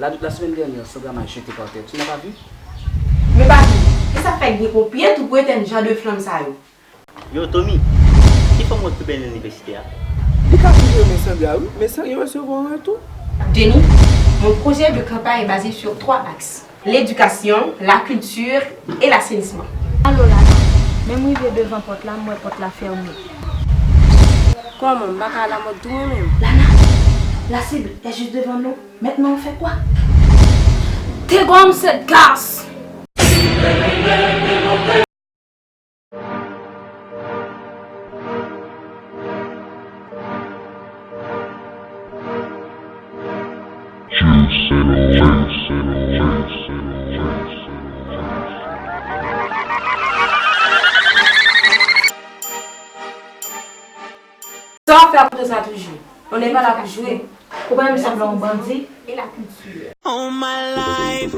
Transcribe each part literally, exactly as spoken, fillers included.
La, la semaine dernière, Sandra m'a jeté par terre. Tu n'as pas vu? Men papi, kisa k fè gen konpye tou pou etèn jan de flanm sa yo? Yo, Tommy, ki fòm wòt pi bèl nan inivèsite a? Li ka toujou renmen Sandra wi, men Sandra resevwa an retou. Jenny, mon projet de campagne est basé sur trois axes, l'éducation, la culture et l'assainissement. Alo Lana, men m rive devan pòt la, m wè pòt la fèmen. Kòman, m pa ka al a mòd tou mwen menm? Lana, la cible est juste devant nous. Maintenant, on fait quoi? Dégommer cette garce! Sa w ap fè ak kouto sa toujou? On n'est pas là pour jouer. Ou pa menm sanble yon bandi. All my life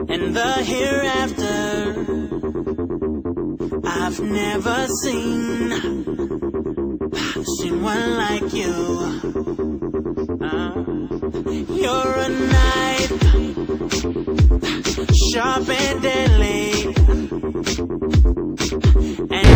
and the hereafter, I've never seen, seen one like you. Uh, you're a knife, sharp and deadly. And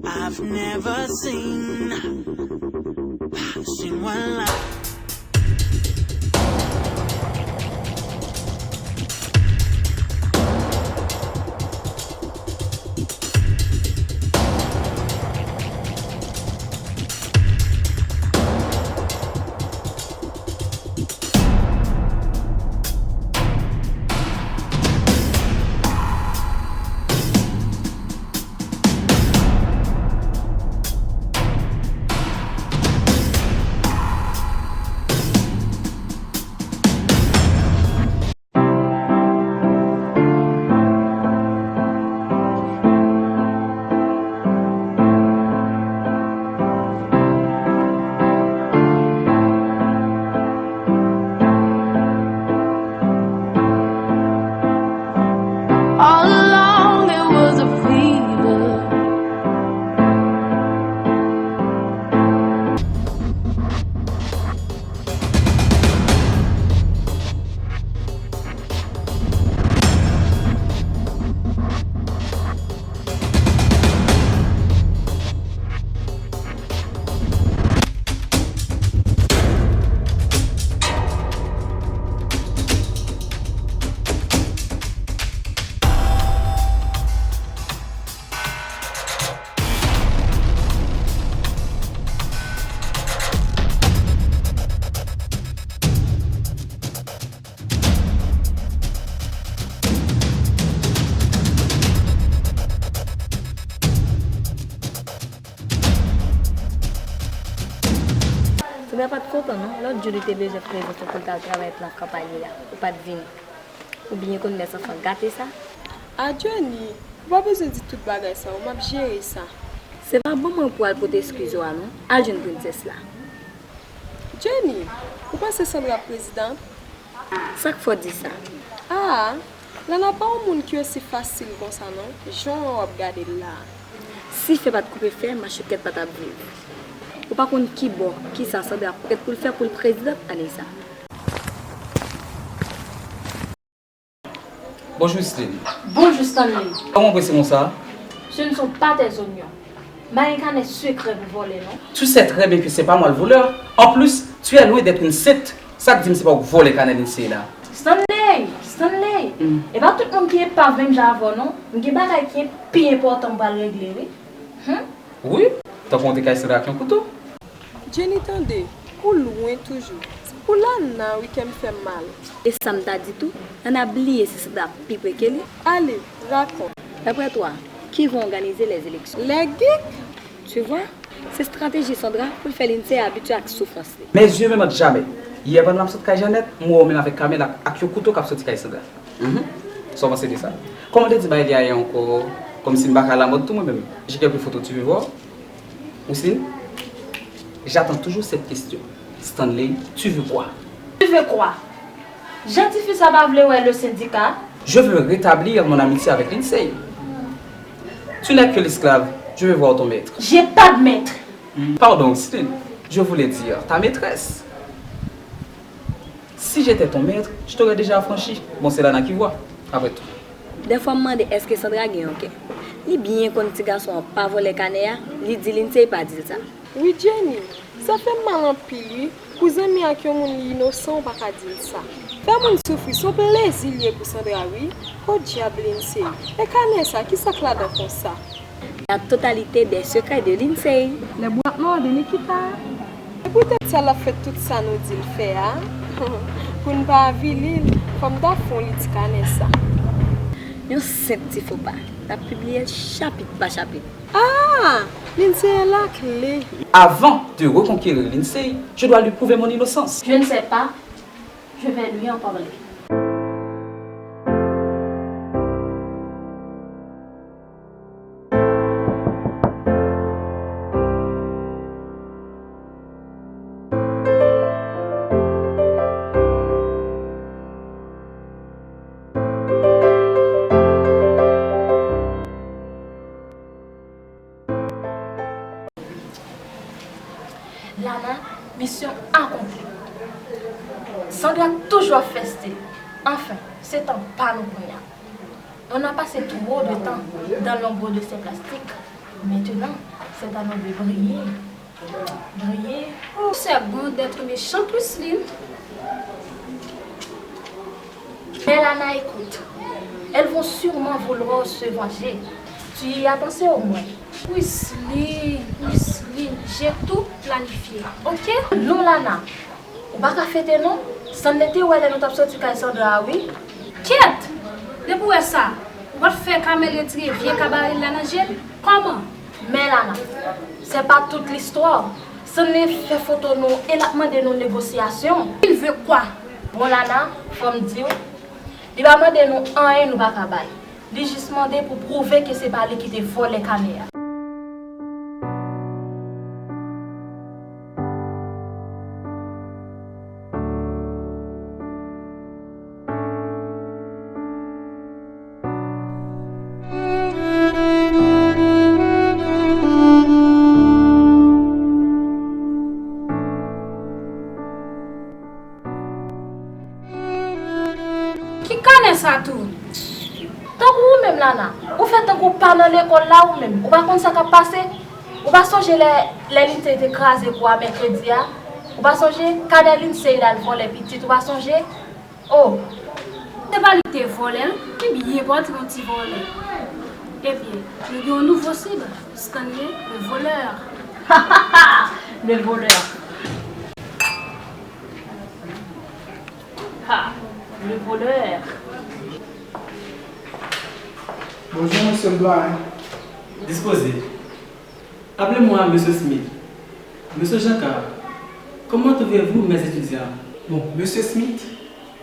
I've never seen, seen one like. All along there was a fever. Sandra pa t kontan non, lòt jou li te bezwen prezans ou pou l t al travay plan kanpay li a, ou pa t vini. Oubyen konn lè zanfan gate sa? A Jenny, ou pa bezwen di tout bagay sa yo, m ap jere sa. Se pa ban mwen pou al pote eskiz ou a non, al jwenn prensès la. Jenny, ou panse Sandra ap prezidan? Sa k fè w di sa? Ah, Lana pa yon moun ki osi fasil konsa non, jan w ap gade l la. Si fè pa t koupe fè, machoukèt pa t ap viv. Ou pa konn ki bò, kisa Sandra prèt pou l fè pou l prezidan ane sa. Bonjour Islene. Bonjour Stanley. Comment on peut prononcer ça? Ce ne sont pas tes oignons. Marie Canès secret pour voler, non? Tu sais très bien que c'est pas moi le voleur. En plus, tu es loin d'être une sainte. Sa k di m se pa ou k vòlè kanèl isit la? Stanley! Stanley! E pa tout moun ki epav menm jan avè w non. M gen bagay ki pi enpòtan m pral regle wi. Humm. Wi, tankou w te kay Sandra ak yon kouto. Jenny tande, ou lwen toujou. Se pou Lana wi kè m fè mal. E sa m ta di tou, Lana bliye se Sandra pi pre ke li. Ale, rakò. D'après toi, qui vont organiser les élections? Les geeks! Tu vois? Se estrateji Sandra pou l fè Lindsay abitye ak soufrans li. Mes yeux me mentent jamais. Yè pandan m ap sot kay Jeannette, m wè w menm avèk Carmel ak, ak yon kouto k ap soti kay Sandra. Sa w panse de sa? Kòman w te di bagay li a yè ankò? Kòmsi m pa ka lamòd tou mwen menm. J'ai quelques photos, tu veux voir? Mousseline, j'attends toujours cette question. Stanley, tu veux quoi? Tu veux quoi? Jan tifi sa pa vle wè le syndicat. Je veux rétablir mon amitié avec Lindsay. Tu n'es que l'esclave. Je veux voir ton maître. J'ai pas de maître. Pardon, Mousseline. Je voulais dire ta maîtresse. Si j'étais ton maître, je t'aurais déjà affranchi. Bon, c'est Lana qui voit, après tout. Dèfwa m mande èske Sandra gen yon kè. Li byen konn ti gason an pa vòlè kanè a, li di Lindsay pa di l sa. Wi Jenny, sa fè m mal anpil wi. Pou zanmi ak yon moun li inosan ou pa ka di l sa. Fè moun soufri se yon plezi l ye pou Sandra wi. Podyab Lindsay. E kanè sa, kisa k ladan konsa? La totalité des secrets de Lindsay. Les boîtes noires de Nikita. Se poutèt sa l ap fè tout sa nou di l fè a. Pou n pa avili l, fò m ta fè yon li ti kanè sa. Yon senp ti fopa, n ap pibliye l chapit pa chapit. Ah! Lindsay a lakle. Avant de reconquérir Lindsay, je dois lui prouver mon innocence. Je ne sais pas, je vais lui en parler. Lana, mission accomplie. Sandra toujou ap fè stil. Anfen, se tan pa nou kounye a. On a passé trop de temps dans l'ombre de ces plastiques. Maintenant, c'est à nous de briller. Briller. Oh, c'est bon d'être méchante, Mousseline. Mais Lana, écoute. Elles vont sûrement vouloir se venger. Tu y as pensé au moins? Mousseline, Mousseline, j'ai tout planifié, ok? Non, Lana. Ou pa ka fete non. Stanley te wè lè nou t ap soti kay Sandra a wi. Kyèt! Depi w wè sa, ou pa t fè Kamèl retire vye kabarèl la nan je l? Kòman? Men Lana, c'est pas toute l'histoire. Stanley fè foto nou e l ap mande nou negosyasyon. Il veut quoi? Bon Lana, fò m di w, li pa mande nou anyen nou pa ka bay. Li jis mande pou pwouve ke se pa li ki te vòlè kanè a. Ki kanè sa tou? Tankou ou menm Lana, ou fè tankou w pa nan lekòl la ou menm, ou pa konn sa k ap pase? Ou pa sonje lè, lè Lindsay te kraze kou a mèkredi a? Ou pa sonje? Kanè Lindsay la l vòlè pitit, ou pa sonje? Oh! Se pa li ki te vòlè l, ki byen pati yon ti vòlè. Ebyen, nou gen yon nouvo sib, Stanley le voleur. Le voleur. Ha, le voleur. Bonjour, monsieur le doyen. Disposez. Appelez-moi monsieur Smith. Monsieur Jacquard, comment trouvez-vous mes étudiants? Bon, monsieur Smith,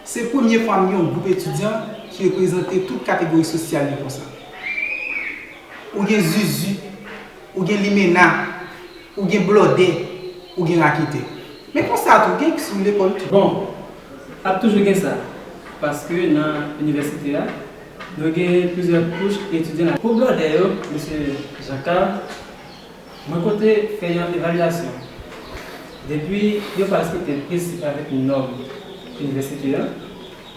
se premye fwa m gen yon gwoup etidyan ki reprezante tout kategori sosyal yo konsa. Ou gen zuzu, ou gen limena, ou gen blòdè, ou gen raketè. Men konsa tou, gen ex ou lekòl tou. Bon, ap toujou gen sa, paske nan inivèsite a, nou gen plizyè kouch etidyan la. Pou blòdè yo, mesye Jacquard, mwen konte fè yon evalyasyon. Depi yo pa respekte prensip avèk nòm inivèsite a,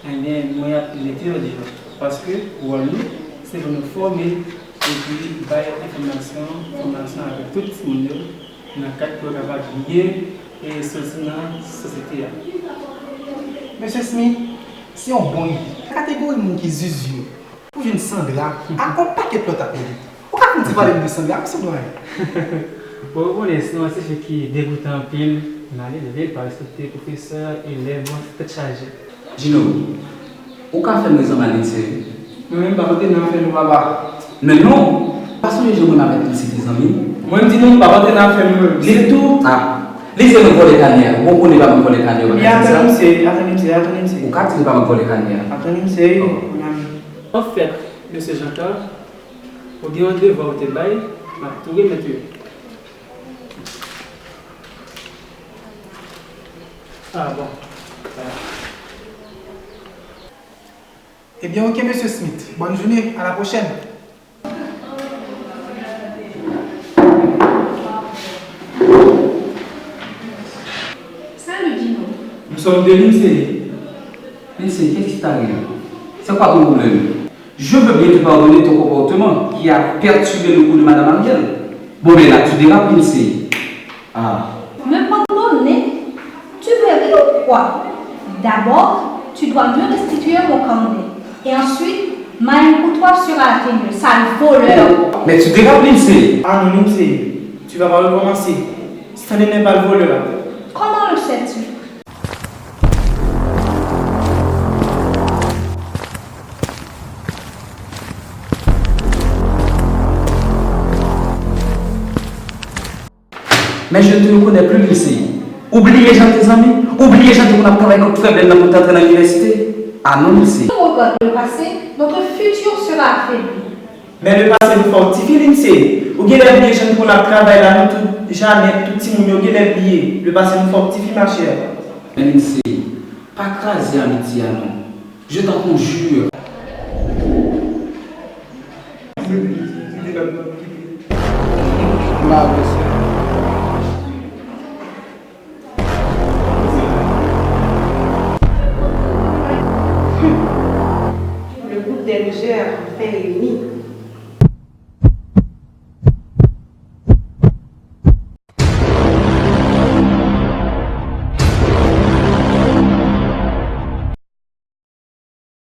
Ebyen, mwen ap mete yo deyò, paske wòl nou, se pou nou fòme epi bay enfòmasyon, fòmasyon avèk tout timoun yo, nan kad pou yo kapab byen e soti nan sosyete a. Mesye Smith, se yon bon ide. Kategori moun ki zuzu yo, ou jwenn Sandra ak yon pakèt lòt ap rele. Ou ka konn ti pale m de Sandra, mesye Doyen? Bon, ou konnen, se yon ti fi ki degoutan anpil, malelve, li pa respekte pwofesè, elèv, tèt chaje. Gino, ou ka fè m rezonm a Lindsay wi. Mwen menm m pa pote nan afè nou papa. Men non, ou pa sonje jan mwen avèk Lindsay te zanmi? Mwen m di nou m pa pote nan afè nou menm. Li tou, ah, Lindsay mwen vòlè kanè a. Bon, ou konnen pa mwen vòlè kanè a, ou pa ka di sa. Men atann misye, atann misye, atann misye. Ou ka di li pa mwen vòlè kanè a. Atann misye, mon ami. Anfèt, mesye Jacquard, ou gen yon devwa ou te bay, m ap tou remèt ou yo. Ah bon. Ebyen, ok, mesye Smith. Bonne journée. À la prochaine. Salut, Dino. Nous sommes venus, c'est... Mais c'est, qu'est-ce qui t'arrive? C'est quoi ton problème? Je veux bien te pardonner ton comportement qui a perturbé le coup de Madame Ariel. Bon, ben là, tu dérapes, Lindsay. Ah. Me pardonner? Tu veux rire ou quoi? D'abord, tu dois me restituer mon carnet. Et ensuite, ma haine pour toi sera atténuée, sale voleur. Mais tu dérapes, Lindsay. Ah non, Lindsay, tu vas pas recommencer. Stanley n'est pas le voleur. Comment le sais-tu? Mais je ne te reconnais plus, Lindsay. Ou bliye jan n te zanmi? Ou bliye jan n te konn ap travay kòk frè Bèl nan pou n t antre nan inivèsite? Ah non, Lindsay. Si on regarde le passé, notre futur sera affaibli. Men le pase nou fortifye, Lindsay. Ou genlè bliye jan n te konn ap travay la, nou tout, Janèt, tout timoun yo genlè bliye. Le pase nou fortifye, ma chère. Men Lindsay, pa kraze amitye a non. Je t'en conjure.